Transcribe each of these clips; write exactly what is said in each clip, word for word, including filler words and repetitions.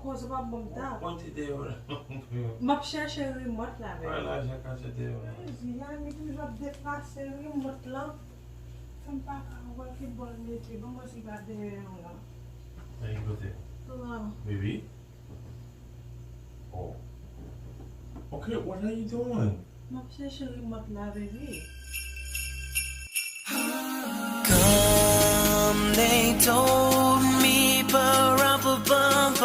Koze pa bon ta. Pwente deyò la. M ap chèche remòt la avè. Wè lajan kache deyò la. Jezi, Yami toujou ap deplase remòt lan. Fè m pa ka wè ki bò l mete. Bon, mwen si pa dèyè yon la. Nan ki kote? La. Baby? Oh. Okay, what are you doing? M ap chèche remòt la, baby. Come, they told me, pa-ra-pa-bum-bum.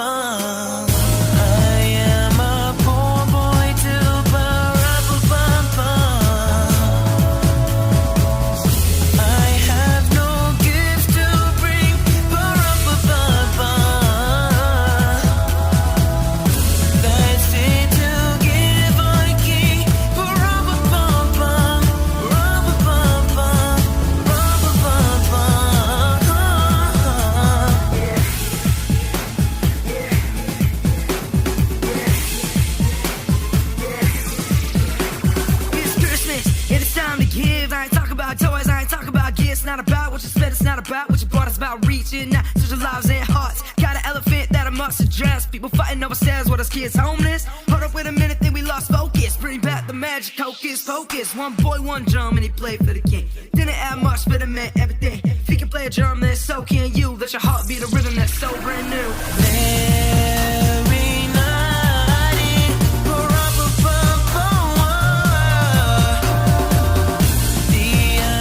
I am a poor boy too, pa-ra-pa-bum-bum. I have no gift to bring, pa-ra-pa-bum-bum. That's it to give our king, pa-ra-pa-bum-bum, pa-ra-pa-bum-bum, pa-ra-pa-bum-bum. It's Christmas and it's time to give. I ain't talking about toys, I ain't talking about gifts. Not about what you spent, it's not about what you bought. It's about reaching out, touching lives and hearts. Got an elephant that I must address. People fighting over stairs, what, us kids homeless? Hold up, wait a minute, think we lost focus. Bring back the magic, hocus pocus. One boy, one drum, and he played for the king. Didn't have much, but it meant everything. If he can play a drum, then so can you. Let your heart be the rhythm that's so brand new. Merry night, pa-ra-pa-pa-pa-pa. The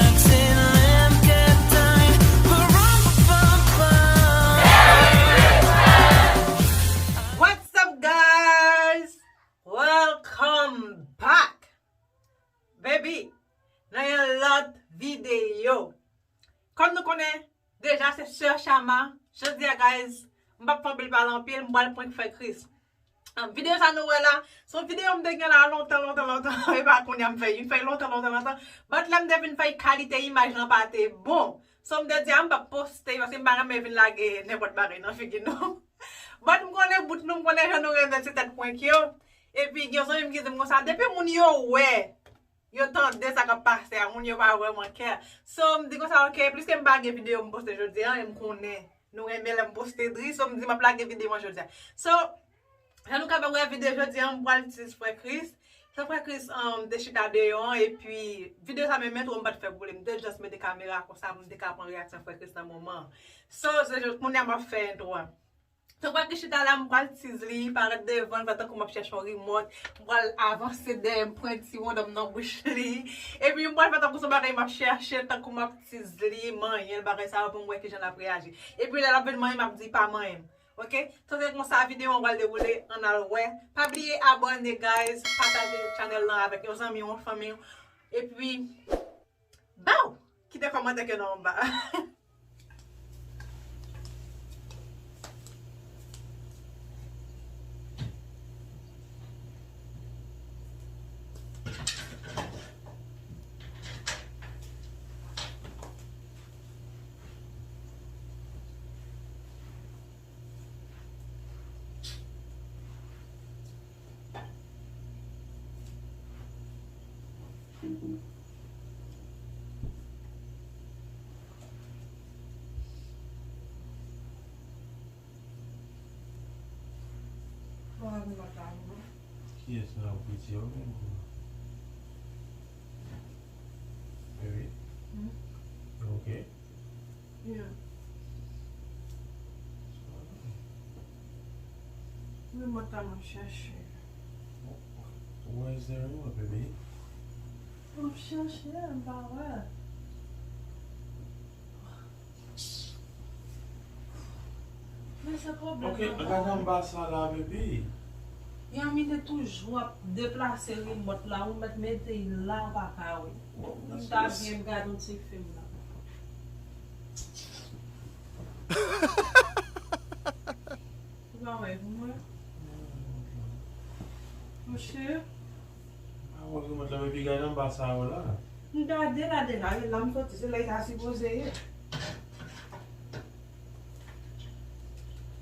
oxen lamb kept time, pa-ra-pa-pa-pa. What's up, guys? Welcome back, baby, nan yon lòt videyo. Kòm nou konnen, deja se Sè Chama. Jodi a, guys, m p ap fè anpil pale anpil, m pral prank frè Chris. Ah, videyo sa nou wè la, se yon videyo m te gen la lontan, lontan, lontan. E pa kounye a m fè, m fè lontan, lontan, lontan. But lè m te vin fè kalite imaj lan pa te bon. So m te di, a, m p ap poste, paske m pa renmen vin lage nenpòt bagay nan figi nou. But m konnen bout nou, m konnen jan nou renmen ti tèt prank yo. Epi gen yon zanmi m ki di m konsa, depi moun yo wè, yo tande sa k ap pase a, moun yo pa vrèman care. So, m di konsa, ok, pliske m pa gen videyo m poste jodi a, e m konnen nou renmen lè m poste dri, so, m di m ap lage videyo an jodi a. So, jan nou kapab wè videyo jodi a, m pral tease frè Chris. Frè Chris, um, te chita deyò an, epi videyo sa menm entwo m pa t fè pou li, m te just mete kamera konsa, m te ka pran reyaksyon frè Chris nan moman an. So, se jodi, kounye a m ap fè entwo a. Tankou a ki chita la, m pral tease li, parèt devan, l fè tankou m ap chèche yon remòt. M pral avanse dèyè, m pran ti wondòm nan bouch li. Epi m pral fè tankou se yon bagay m ap chèche, tankou m ap tease li, manyen l, bagay sa yo pou m wè kijan l ap reyaji. Epi lè l ap vin manyen m, m ap di pa manyen m. Ok? Sa se konsa videyo an pral dewoule, ann al wè. Pa bliye abòne, guys, pataje channel lan avèk yon zanmi w, yon fanmi w. Epi, Bow! Kite kòmantè ke nan anba. Kiyès nan piti yo menm? Baby? Hmm? You okay? Yeah. Wi, mwen ta m ap chèche. Where is the remote, baby? M ap chèche, m pa wè. Men se pwoblèm nan. Ok, gade anba sa la, baby. Yami te toujou ap deplase remòt la, ou mèt mete l la, ou pa ka wè. M ta byen gade yon ti fim la. Ou pa wè pou mwen? Monchè. A, wè remòt la, epi gade anba sa yo la. M gade la deja, e la m soti, se la li ta sipoze ye.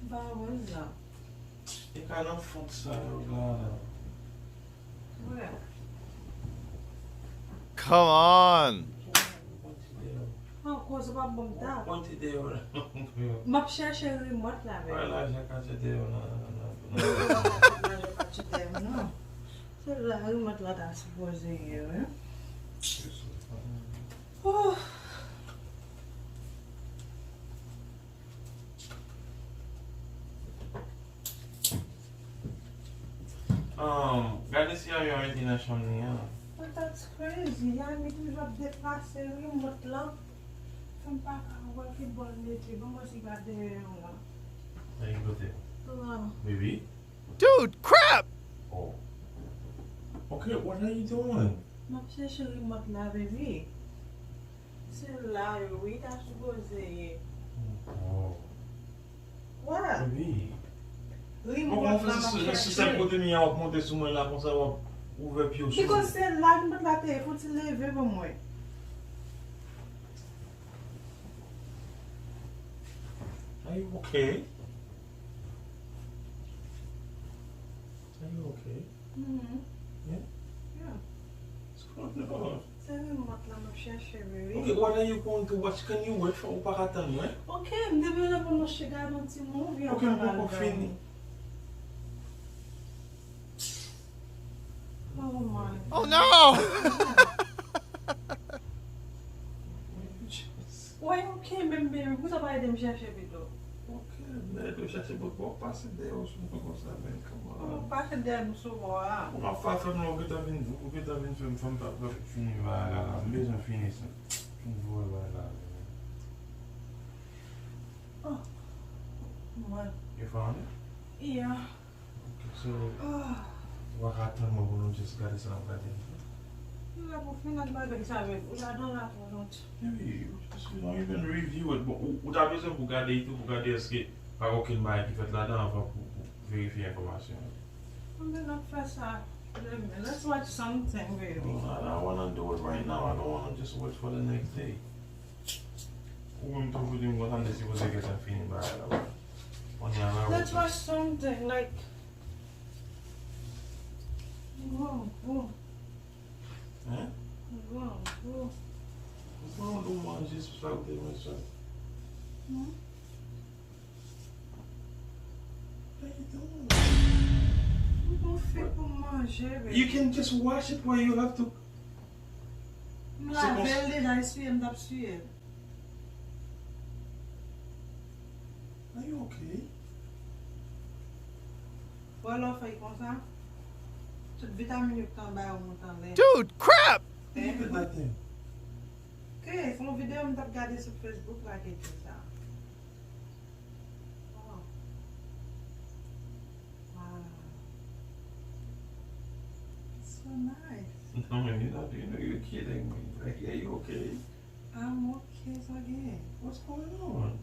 M pa wè l la. E ka nan fon sa yo la. Wè. Come on! An koze pa bon ta. Pwente deyò la. M ap chèche remòt la avè. Wè lajan kache deyò la. Non, non, non, non, non, non, non, non. Se la remòt la ta sipoze ye, wi. Oh. Um, gade si avyon rete nan chanm li an. But that's crazy. Yami toujou ap deplase remòt lan. Fè m pa ka wè ki bò l mete. Ban m wè si pa dèyè yon la. Nan ki kote? La. Baby? Dude, crap! Oh. Okay, what are you doing? M ap chèche remòt la, baby. Se la yo, wi, ta sipoze ye. Oh. What? Baby. Remòt la m ap chèche. Si sèl kote m ye a w ap monte sou mwen la konsa w ap ouvè pye w sou mwen. Because se la remòt la te ye, fò w ti leve pou mwen. Are you okay? Are you okay? Mm-hmm. Yeah? Yeah. What's going on? Se remòt la m ap chèche, baby. Okay, what are you going to watch? Can you wait for, ou pa ka tann mwen? Okay, m te bezwen pou nou che gade yon ti movie anvan m al dòmi. Okay, m poko fini. Oh my. Oh no! Why you can't remember? Pou sa pa ede m chèche pito. Ok, men ede w chèche, but w ap pase dèyè w sou mwen konsa, man, come on. Ou pase dèyè m sou mwen a. Ou ap fè m la, ou gentan vin, ou gentan vin fè m, fè m pa, pa fini bagay la, la. M bezwen fini sa. Fini voye bagay la, man. Oh. Mwen. You found it? Yeah. Ok, so, ou pa ka tann mwen pou nou just gade sa n ap gade an? Nou la pou fin ak bagay sa, men ou ladan la twò lontan. Baby, you just, you don't even review it. Bon, ou, ou ta bezwen pou gade li tou, pou gade èske pa gen okenn bagay ki fèt ladan anvan pou, pou verifye enfòmasyon yo. Anben n ap fè sa demen. Let's watch something, baby. Oh, I don't wanna do it right now. I don't wanna just wait for the next day. Ou menm tou pou di m konsa, m te sipoze gentan fini bagay la, bro. On y a la. Let's watch something, like, bon, bon. Hein? Bon, bon. Ou pran yon dou manje sou sa ou te manje sa. Hmm? How you doing? M gon fig pou m manje, baby. You can just wash it, why you have to? M lave l deja, eswiye m t ap swiye l. Are you okay? Wè lè w fè l konsa, tout vitamin yo ki t anba yo monte anlè. Dude, crap! Look at that thing. Ke, se yon videyo m t ap gade sou Facebook la ki di sa. Oh. Wow. It's so nice. No, man, you're not, you know, you're kidding me. Like, are you okay? I'm okay, so again. What's going on?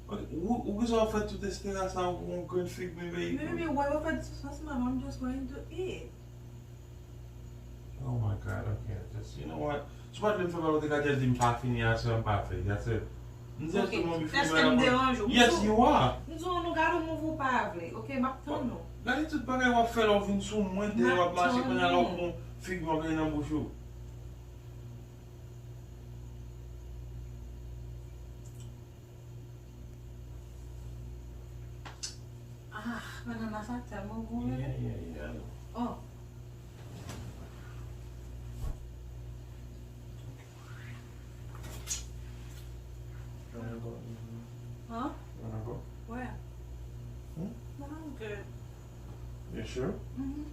Ok, ou, ou bezwen fè tout espera sa pou yon grenn fig, baby? Baby, why you fè tout sa, mama? I'm just going to eat. Oh my God, okay, just, you know what? Si w pa t vle m fè bagay, ou te ka just di m pa fini aswè, m pa fè, that's it. M just, ok, m anvi fini bagay. Èske m deranje w? Yes, you are. M di w, nou gade yon mouv ou pa vle, ok, m ap tann ou. Gade tout bagay w ap fè la, w vin sou mwen, dèyè w ap mache, kounye a la w pran fig move nan bouch ou. Ah, bannann sa tèlman bon, wi. Yeah, yeah, yeah. Oh. You wanna go? Huh? You wanna go? Where? Hmm? No, I'm good. You sure? Mm-hmm.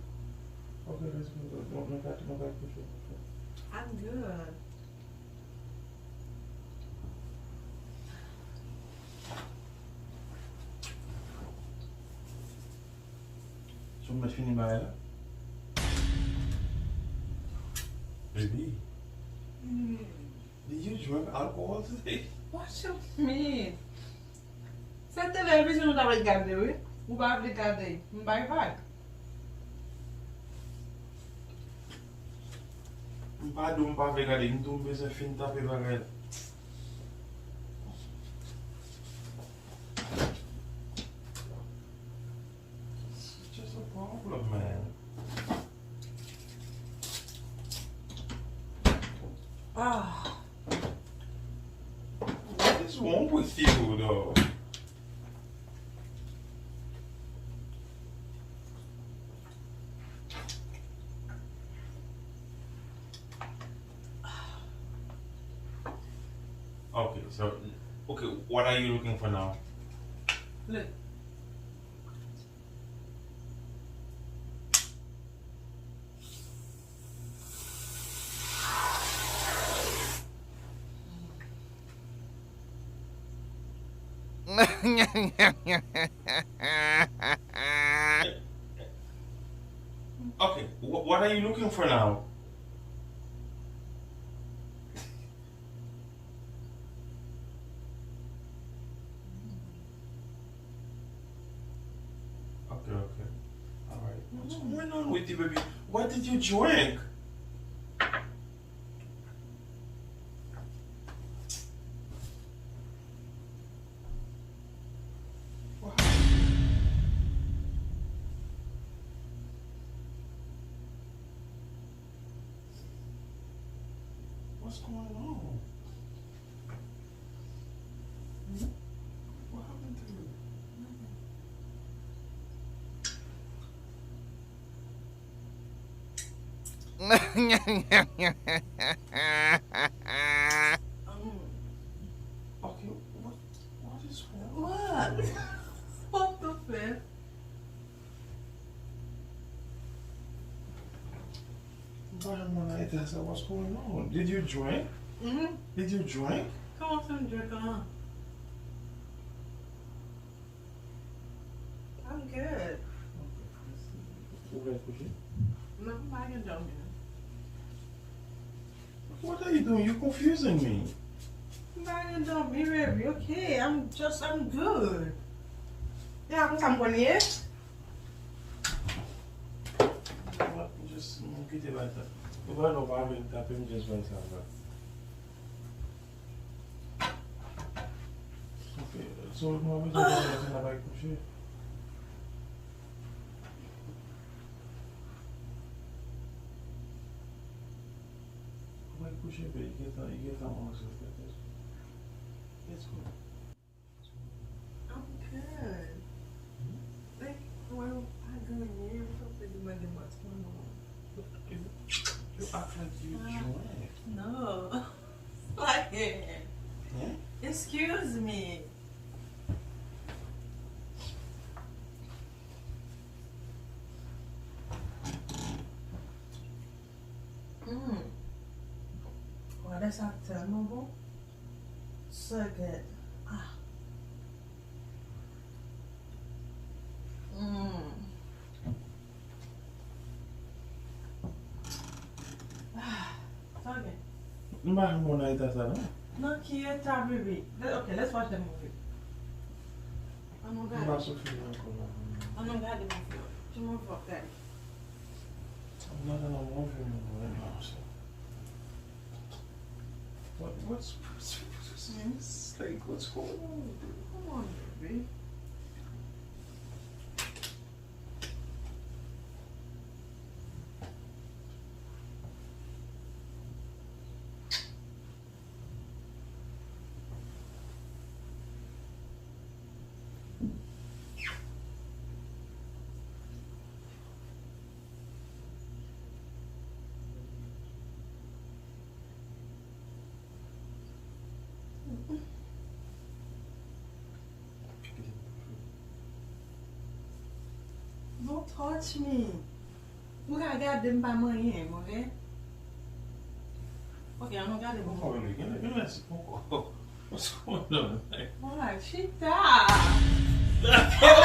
Okay, let's go. Don't, don't, don't, don't, don't, don't. I'm good. So, m mèt fini bagay la? Baby, mm, did you drink alcohol today? What you mean? Se televizyon nou t ap gade, wi. Ou pa vle gade. M bay vag. M pa di w m pa vle gade, m di w m bezwen fin tape bagay la. It's just a problem, man. Ah. What is wrong with you, though? Okay, so, okay, what are you looking for now? Look. Okay, wh- what are you looking for now? Okay, okay. Alright. What's going on with you, baby? What did you drink? What happened? What's going on? What happened to you? Okay, what, what is wrong? What? What the fuck? What's going on? Did you drink? Mhm. Did you drink? Kòman sa m drink an? I'm good. Ou vle kouche? Non, m pa gen dòmi. What are you doing? You're confusing me. M pa gen dòmi, baby. Okay, I'm just, I'm good. Ya, konsa m konn ye. Just, m kite bay sa. Ou pa non pa vin tape m just bay sa la. Ok, so mwen bezwen konn lè Tina bay kouche. Bay kouche, be, li gentan, li gentan manje, tete. Let's go. I'm good. Like, well, I good here. What the fuck you mother what's going on? You act like you drunk. No. Like, Hein? Excuse me. Mm. Wada sa tèlman bon. So good. Ah. Mm. Ah, sa gen. M pa janm konn nan eta sa non. Nan ki eta, bebe? Le- Ok, let's watch the movie. An nou M pa gade. Sou fim ankò non. An nou gade movie. Ki movie w ap gade? M nan nan movie mwen nan so. What, what's, what's, what's, what's, like, what's going on? Come on, baby. Don't touch me. Ou ka gade m pa manyen, ok? Ok, an nou gade bon. Poko, baby. Gen, gen mèsi, poko. What's going on? Why? Chita! Oh,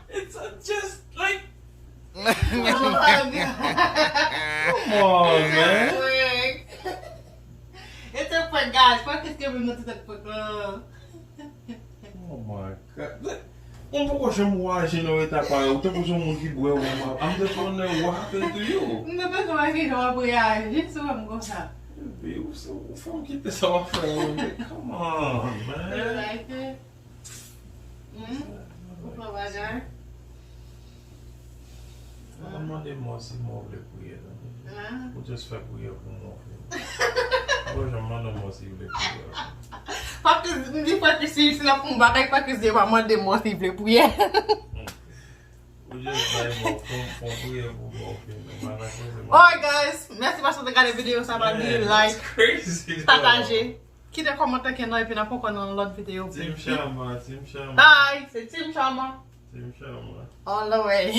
it's, it's a just like, Oh my God! Come on, man. It's a prank, guys. Prank is giving me to the prank. Oh my God. Mwen poko janm wè Aje nan eta parèy. Ou tankou se yon moun ki bwè wonm. I'm just wondering what happened to you. M te panse wè ki jan w ap reyaji si w wè m konsa. Baby, ou se, ou fè m kite sa w ap fè yo. Come on, You man. Like it? Hmm? Ou fè bagay? Ou mande mwen si mwen vle priye, tande. Ah. Ou just fè priye pou mwen, ok? Ou janm mande mwen si vle priye, ok? Pakis, m di Pakis si, si l ap fè yon bagay, Pakis di pa mande mwen si l vle priye. Ou just bay mwen fon, fon priye pou mwen, ok? Mwen pa nan koze mwen. Alright, guys, mèsi paske w te gade videyo sa, pa bliye like, Crazy, pataje. Kite kòmantè ke nan epi n ap ankò nan lòt videyo. Team Chama, Team Chama. Bye, se Team Chama. Team Chama. All the way.